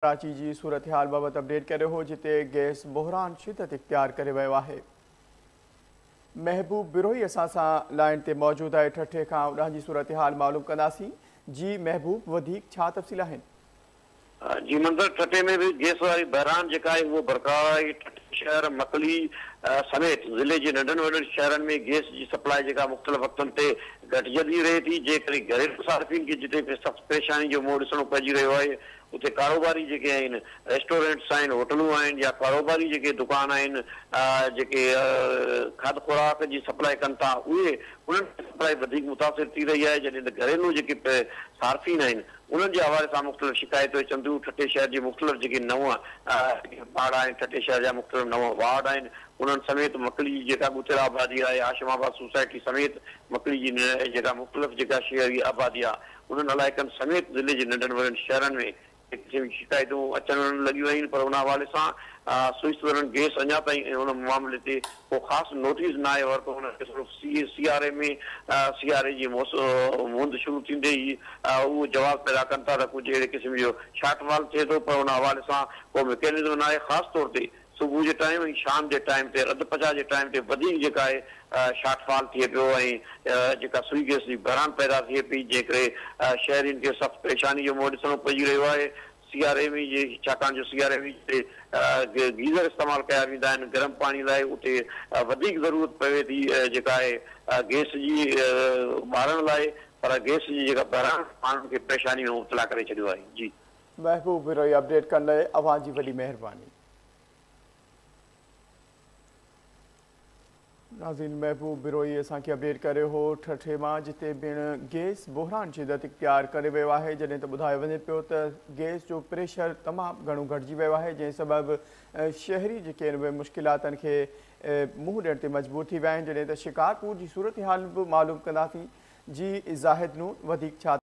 ڪراچي جي صورتحال بابت اپڊيٽ ڪري هو، جتي گئس بحران شدت اختيار ڪري ويو آهي. محبوب بروهي اسان سان لائن تي موجود آهي، ٺٽي کان اوڏانهن جي صورتحال معلوم ڪنداسين. جي محبوب، وڌيڪ ڇا تفصيل آهن؟ جي منظر، ٺٽي ۾ به گئس واري بحران جيڪا آهي اهو برقرار آهي. ٺٽي شهر، مڪلي سميت ضلعي جي ننڍن وڏن شهرن ۾ گئس جي سپلاء جيڪا مختلف وقتن تي گهٽجندي رهي ٿي، جنهن ڪري گهريلو صارفين کي جتي سخت پريشاني جو منهن ڏسڻو پئجي رهيو آهي، اتي ڪاروباري جيڪي آهن ريسٽورنٽس آهن، هوٽلون آهن يا ڪاروباري جيڪي دڪان آهن جيڪي کاڌ خوراڪ جي سپلاء ڪن ٿا، اهي انهن کي سپلاء وڌيڪ متاثر ٿي رهي آهي، جڏهن ته گهريلو جيڪي صارفين آهن انهن جي حوالي سان مختلف شڪايتون اچن ٿيون. ٺٽي شهر جي مختلف جيڪي نو پاڙا آهن، ٺٽي شهر جا مختلف نو وارڊ آهن، انهن سميت مڪلي جي جيڪا ڳتيل آبادي آهي، هاشم آباد سوسائٽي سميت مڪلي جي جيڪا مختلف جيڪا شهري آبادي آهي، انهن علائقن سميت ضلعي جي ننڍن وڏن شهرن ۾ هڪ قسم جون شڪايتون اچڻ لڳيون آهن، پر ان حوالي سان سوئي سدرن گئس اڃا تائين ان معاملي تي ڪو خاص نوٽيس ناهي ورتو. ان کي صرف سياري ۾ سياري جي مند شروع ٿيندي ئي اهو جواز پيدا ڪن ٿا ته ڪجهه اهڙي قسم جو شارٽ فال ٿئي ٿو، پر ان حوالي سان ڪو مڪينزم ناهي. خاص طور تي صبح جي ٽائيم ۽ شام جي ٽائيم تي رڌ پچاء جي ٽائيم تي وڌيڪ جيڪا آهي شارٽ فال ٿئي پيو ۽ جيڪا سوئي گئس جي بحران پيدا ٿئي پئي، جنهن ڪري شهرين کي سخت پريشاني جو منهن ڏسڻو پئجي رهيو آهي. سياري ۾ جي ڇاڪاڻ جو سياري ۾ جتي گيزر استعمال ڪيا ويندا آهن گرم پاڻي لاء، اتي وڌيڪ ضرورت پوي ٿي جيڪا آهي گئس جي ٻارڻ لاء، پر گئس جي جيڪا بحران ماڻهن کي پريشاني ۾ مبتلا ڪري ڇڏيو آهي. جي محبوب بروهي، اپڊيٽ ڪرڻ لاء اوهان جي وڏي مهرباني. ناظرين، محبوب بروهي اسان کي اپڊيٽ ڪريو هو ٺٽي مان، جتي پڻ گئس بحران شدت اختيار ڪري ويو آهي، جڏهن ته ٻڌايو وڃي پيو ته گئس جو پريشر تمام گهڻو گهٽجي ويو آهي، جنهن سبب شهري جيڪي آهن اهي مشڪلاتن کي منهن ڏيڻ تي مجبور ٿي ويا آهن، جڏهن ته شڪارپور جي صورتحال به معلوم ڪنداسين. جي زاهد نون، وڌيڪ ڇا